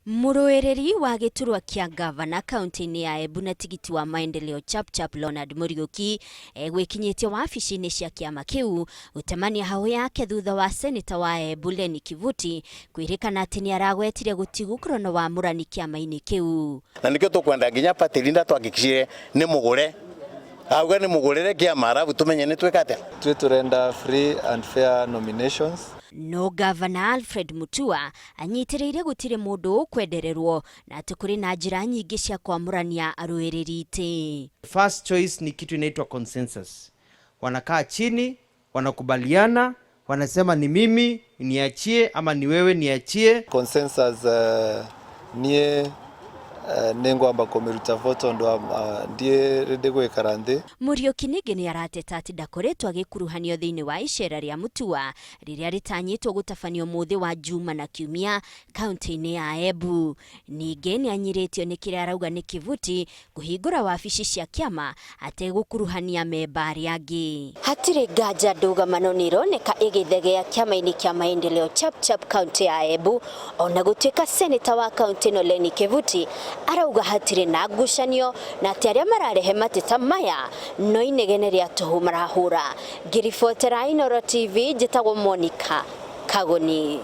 Mũrũĩrĩri wa gĩturwa kĩa ngavana kaunti-inĩ ya Embu na tigiti wa Maendeleo Chapchap Leonard Mũriũki egwĩkinyĩtie wabici-inĩ cia kĩama kĩu gũtemania hau yake thutha wa seneta wa Embu Lenny Kivuti kwĩrĩkana atĩ nĩ aragwetire gũtigũkorwo na wamũrani kĩama-inĩ kĩu. Na nikio tukwenda nginya party leader tuhakikishire ni mugure auga ni mugurire kiama arabu tumenye ni twika atia. Twi turenda free and fair nominations. No Gavana Alfred Mutua anyitĩrĩire gũtirĩ mũndũ ũkwendererwo na atĩ kũrĩ na njĩra nyingĩ cia kwamũrania arũĩrĩri itĩ. First choice ni kitu inaitwa consensus. Wanakaa chini, wanakubaliana, wanasema ni mimi niachie ama ni wewe niachie. Consensus nie nĩngwamba kũmĩruta vo tondũ ndiĩ ready gwĩkara nthĩ. Mũriũki ningĩ nĩ arateta atĩ ndakoretwo agĩkuruhanio thĩinĩ wa icera rĩa Mutua rĩrĩa rĩtanyĩtwo gũtabanio mũthĩ wa Juma na Kiumia kaunti-inĩ ya Embu. Ningĩ nĩ anyirĩtio nĩ kĩrĩa arauga nĩ Kivuti kũhingũra wabici cia kĩama ategũkuruhania memba arĩa angĩ. Hatirĩ nganja ndũgamano nĩ ĩroneka ĩgĩthegea kĩama-inĩ kĩa Maendeleo Chapchap kaunti ya Embu ona gũtuĩka seneta wa kaunti ĩno Lenny Kivuti arauga hatirĩ na ngucanio na atĩ arĩa mararehe mateta maya no inegene rĩa tũhũ marahũra. Ngĩribotera Inooro TV njĩtagwo Monica Kagoni.